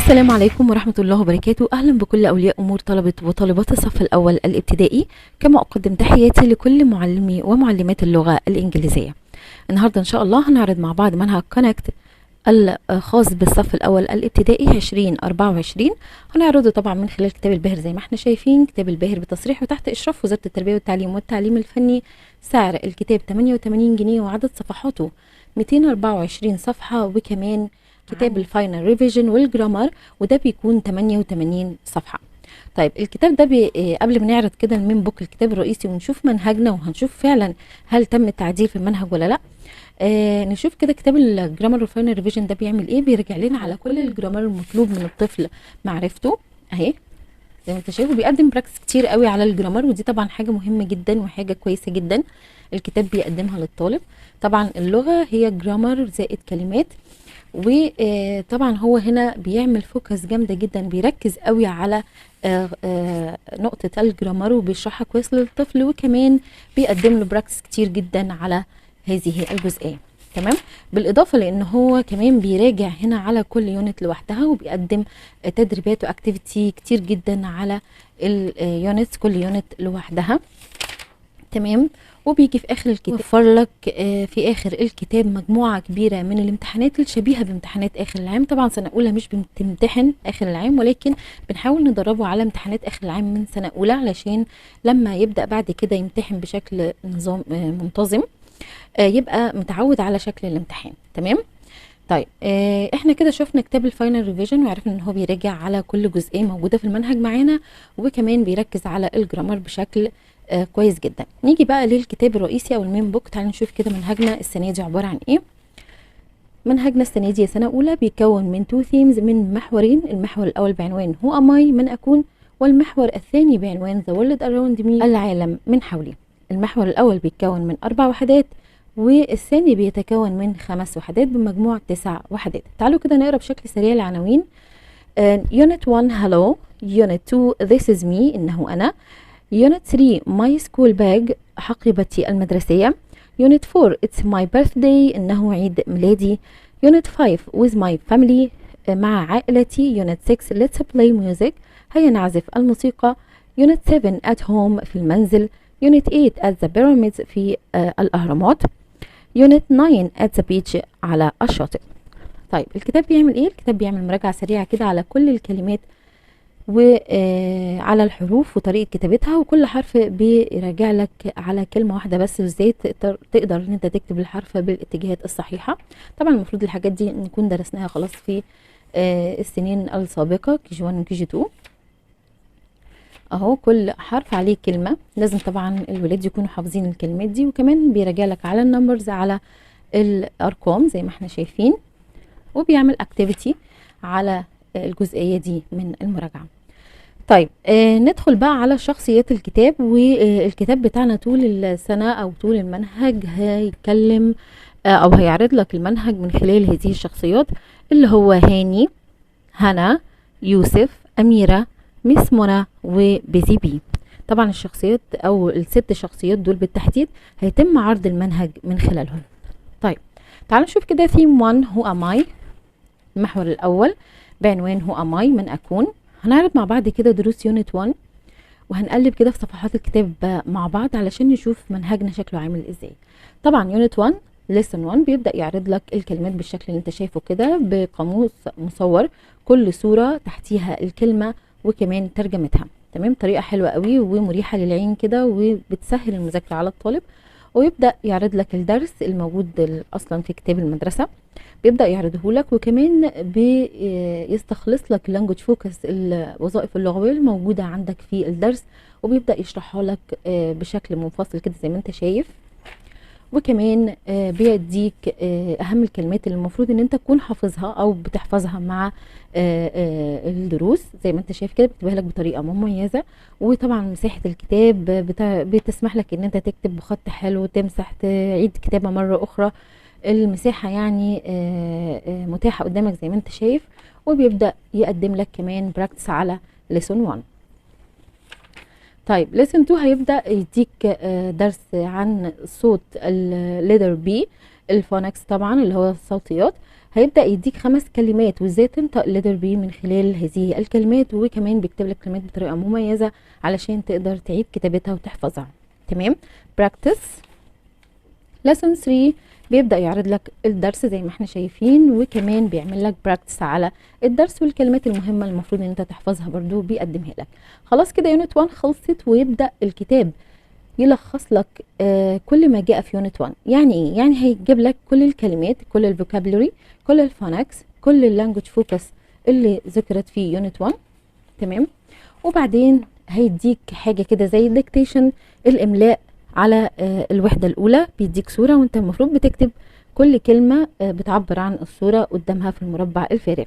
السلام عليكم ورحمة الله وبركاته. أهلا بكل أولياء أمور طلبة وطالبات الصف الأول الابتدائي، كما أقدم تحياتي لكل معلمي ومعلمات اللغة الإنجليزية. النهاردة إن شاء الله هنعرض مع بعض منهج Connect الخاص بالصف الأول الابتدائي 2024. هنعرضه طبعا من خلال كتاب الباهر زي ما احنا شايفين، كتاب الباهر بتصريح وتحت إشراف وزارة التربية والتعليم والتعليم الفني. سعر الكتاب 88 جنيه وعدد صفحاته 224 صفحة، وكمان كتاب ال final revision وال grammar وده بيكون 88 صفحة. طيب الكتاب ده قبل ما نعرض كده ال main book الكتاب الرئيسي ونشوف منهجنا وهنشوف فعلا هل تم التعديل في المنهج ولا لا، نشوف كده كتاب ال grammar وال final revision ده بيعمل ايه. بيرجع لنا على كل ال grammar المطلوب من الطفل معرفته اهي زي ما انت شايف، وبيقدم practice كتير قوي على ال grammar، ودي طبعا حاجة مهمة جدا وحاجه كويسة جدا الكتاب بيقدمها للطالب. طبعا اللغة هي grammar زائد كلمات، وطبعا هو هنا بيعمل focus جامدة جدا، بيركز قوي على نقطة ال grammar وبيشرحها كويس للطفل، وكمان بيقدم له practice كتير جدا على هذه الجزئية. تمام، بالاضافة لان هو كمان بيراجع هنا على كل unit لوحدها، وبيقدم تدريبات و activity كتير جدا على ال units، كل unit لوحدها. تمام، وبيجي في اخر الكتاب يوفر لك في اخر الكتاب مجموعة كبيرة من الامتحانات الشبيهة بامتحانات اخر العام. طبعا سنة اولى مش بتمتحن اخر العام، ولكن بنحاول ندربه على امتحانات اخر العام من سنة اولى، علشان لما يبدا بعد كده يمتحن بشكل نظام منتظم يبقى متعود على شكل الامتحان. تمام. طيب احنا كده شفنا كتاب ال final revision وعرفنا ان هو بيراجع على كل جزئية موجودة في المنهج معانا، وكمان بيركز على ال grammar بشكل كويس جدا. نيجي بقى للكتاب الرئيسي او ال main book. تعالوا نشوف كده منهجنا السنة دي عبارة عن ايه. منهجنا السنة دي سنة اولى بيتكون من two themes، من محورين. المحور الاول بعنوان who am I، من اكون، والمحور الثاني بعنوان the world around me، العالم من حولي. المحور الاول بيتكون من 4 وحدات، والثاني بيتكون من 5 وحدات، بمجموع 9 وحدات. تعالوا كده نقرا بشكل سريع العناوين. unit 1 hello، unit 2 this is me، انه انا، unit 3 my school bag، حقيبتي المدرسية، unit 4 it's my birthday، إنه عيد ميلادي، unit 5 with my family، مع عائلتي، unit 6 let's play music، هيا نعزف الموسيقى، unit 7 at home، في المنزل، unit 8 at the pyramids، في الأهرامات، unit 9 at the beach، على الشاطئ. طيب الكتاب بيعمل ايه؟ الكتاب بيعمل مراجعة سريعة كده على كل الكلمات وعلى الحروف وطريقة كتابتها، وكل حرف بيراجع لك على كلمة واحدة بس، وازاي تقدر ان انت تكتب الحرف بالاتجاهات الصحيحة. طبعا المفروض الحاجات دي نكون درسناها خلاص في السنين السابقة KG 1 و KG 2. اهو كل حرف عليه كلمة، لازم طبعا الولاد يكونوا حافظين الكلمات دي. وكمان بيراجع لك على ال numbers، على الارقام زي ما احنا شايفين، وبيعمل activity على الجزئية دي من المراجعة. طيب ندخل بقى على شخصيات الكتاب. والكتاب بتاعنا طول السنة أو طول المنهج هيتكلم أو هيعرض لك المنهج من خلال هذه الشخصيات، اللي هو هاني، هنا، يوسف، أميرة، Miss منى، و Busy Bee. طبعا الشخصيات أو الست شخصيات دول بالتحديد هيتم عرض المنهج من خلالهم. طيب تعالوا نشوف كده ثيم 1 who am I، المحور الأول بعنوان who am I، من أكون. هنعرض مع بعض كده دروس unit 1، وهنقلب كده في صفحات الكتاب مع بعض علشان نشوف منهجنا شكله عامل ازاي. طبعا unit 1 lesson 1 بيبدأ يعرض لك الكلمات بالشكل اللي انت شايفه كده، بقاموس مصور، كل صورة تحتيها الكلمة وكمان ترجمتها. تمام، طريقة حلوة قوي ومريحة للعين كده، وبتسهل المذاكرة على الطالب. ويبدأ يعرض لك الدرس الموجود أصلا في كتاب المدرسة، بيبدأ يعرضه لك، وكمان بيستخلص لك language focus، الوظائف اللغوية الموجودة عندك في الدرس، وبيبدأ يشرحها لك بشكل منفصل كده زي ما انت شايف. وكمان بيديك اهم الكلمات اللي المفروض ان انت تكون حافظها او بتحفظها مع الدروس زي ما انت شايف كده، بيكتبها لك بطريقة مميزة. وطبعا مساحة الكتاب بتسمح لك ان انت تكتب بخط حلو، تمسح، تعيد كتابه مرة اخرى. المساحة يعني متاحة قدامك زي ما انت شايف. وبيبدا يقدم لك كمان practice على lesson 1. طيب lesson 2 هيبدأ يديك درس عن صوت ال letter B، ال phonics طبعا اللي هو الصوتيات. هيبدأ يديك 5 كلمات وازاي تنطق letter B من خلال هذه الكلمات، وكمان بيكتب لك كلمات بطريقة مميزة علشان تقدر تعيد كتابتها وتحفظها. تمام. practice lesson 3 بيبدأ يعرض لك الدرس زي ما احنا شايفين، وكمان بيعمل لك practice على الدرس والكلمات المهمة المفروض ان انت تحفظها برضو بيقدمها لك. خلاص كده unit 1 خلصت، ويبدأ الكتاب يلخص لك كل ما جاء في unit 1. يعني ايه؟ يعني هيجيب لك كل الكلمات، كل ال vocabulary، كل ال phonics، كل ال language focus اللي ذكرت في unit 1. تمام. وبعدين هيديك حاجة كده زي ال dictation، الإملاء على الوحدة الأولى. بيديك صورة وانت المفروض بتكتب كل كلمة بتعبر عن الصورة قدامها في المربع الفارغ.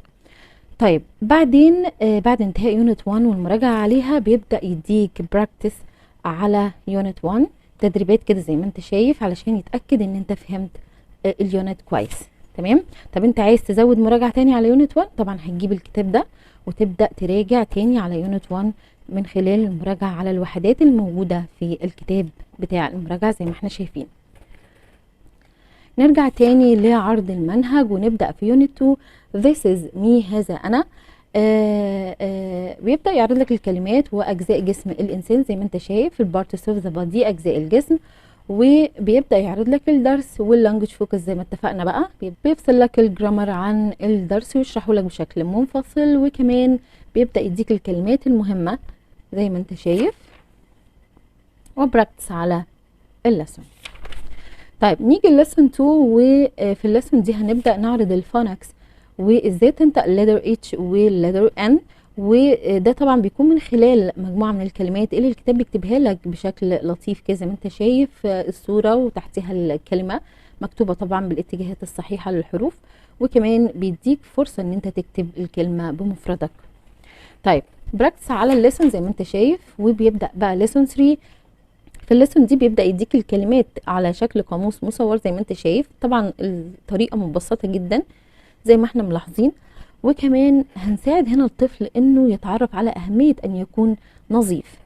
طيب بعدين بعد انتهاء unit 1 والمراجعة عليها بيبدأ يديك practice على unit 1، تدريبات كده زي ما انت شايف علشان يتأكد ان انت فهمت ال unit كويس. تمام. طب انت عايز تزود مراجعة تاني على unit 1، طبعا هتجيب الكتاب ده وتبدأ تراجع تاني على unit 1 من خلال المراجعة على الوحدات الموجودة في الكتاب بتاع المراجعة زي ما احنا شايفين. نرجع تاني لعرض المنهج ونبدأ في unit 2 This is me، هذا أنا. بيبدأ يعرض لك الكلمات وأجزاء جسم الإنسان زي ما انت شايف، ال parts of the body أجزاء الجسم، وبيبدأ يعرض لك الدرس وال language focus زي ما اتفقنا بقى. بيفصل لك ال grammar عن الدرس ويشرحه لك بشكل منفصل، وكمان بيبدأ يديك الكلمات المهمة زي ما انت شايف، و practice على ال lesson. طيب نيجي ال lesson 2، وفي ال lesson دي هنبدأ نعرض ال phonics وازاي تنطق letter H وال letter N، وده طبعا بيكون من خلال مجموعة من الكلمات اللي الكتاب بيكتبها لك بشكل لطيف كده زي ما انت شايف، الصورة وتحتها الكلمة مكتوبة طبعا بالاتجاهات الصحيحة للحروف، وكمان بيديك فرصة ان انت تكتب الكلمة بمفردك. طيب practice على ال lesson زي ما انت شايف، وبيبدأ بقى lesson 3. في ال lesson دي بيبدأ يديك الكلمات على شكل قاموس مصور زي ما انت شايف، طبعا الطريقة مبسطة جدا زي ما احنا ملاحظين، وكمان هنساعد هنا الطفل انه يتعرف على اهمية ان يكون نظيف.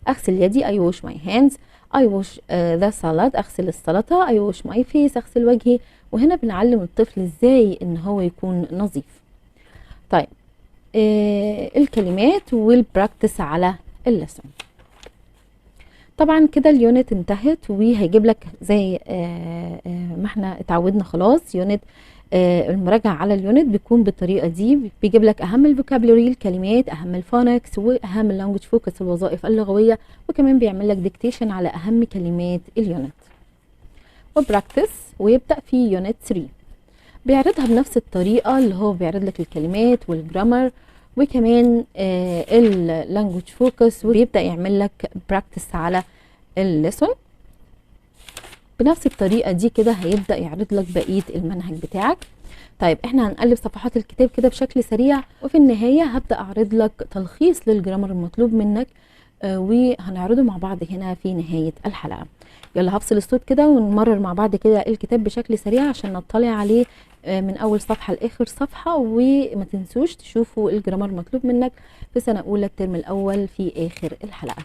اغسل يدي I wash my hands، I wash the salad اغسل السلطة، I wash my face اغسل وجهي. وهنا بنعلم الطفل ازاي ان هو يكون نظيف. طيب الكلمات وال practice على ال lesson. طبعا كده ال unit انتهت، وهيجيب لك زي ما احنا اتعودنا خلاص unit المراجعة على ال unit بيكون بالطريقة دي، بيجيب لك اهم ال vocabulary الكلمات، اهم ال phonics، واهم ال language focus الوظائف اللغوية، وكمان بيعمل لك dictation على اهم كلمات ال unit و practice. ويبدأ في unit 3 بيعرضها بنفس الطريقة اللي هو بيعرض لك الكلمات وال grammar وكمان ال language focus، وبيبدأ يعمل لك practice على ال lesson بنفس الطريقة دي كده. هيبدأ يعرض لك بقية المنهج بتاعك. طيب احنا هنقلب صفحات الكتاب كده بشكل سريع، وفي النهاية هبدأ اعرض لك تلخيص لل grammar المطلوب منك، وهنعرضه مع بعض هنا في نهاية الحلقة. يلا هفصل الصوت كده ونمرر مع بعض كده الكتاب بشكل سريع عشان نطلع عليه من أول صفحة لآخر صفحة، وما تنسوش تشوفوا ال grammar المطلوب منك في سنة أولى الترم الأول في آخر الحلقة.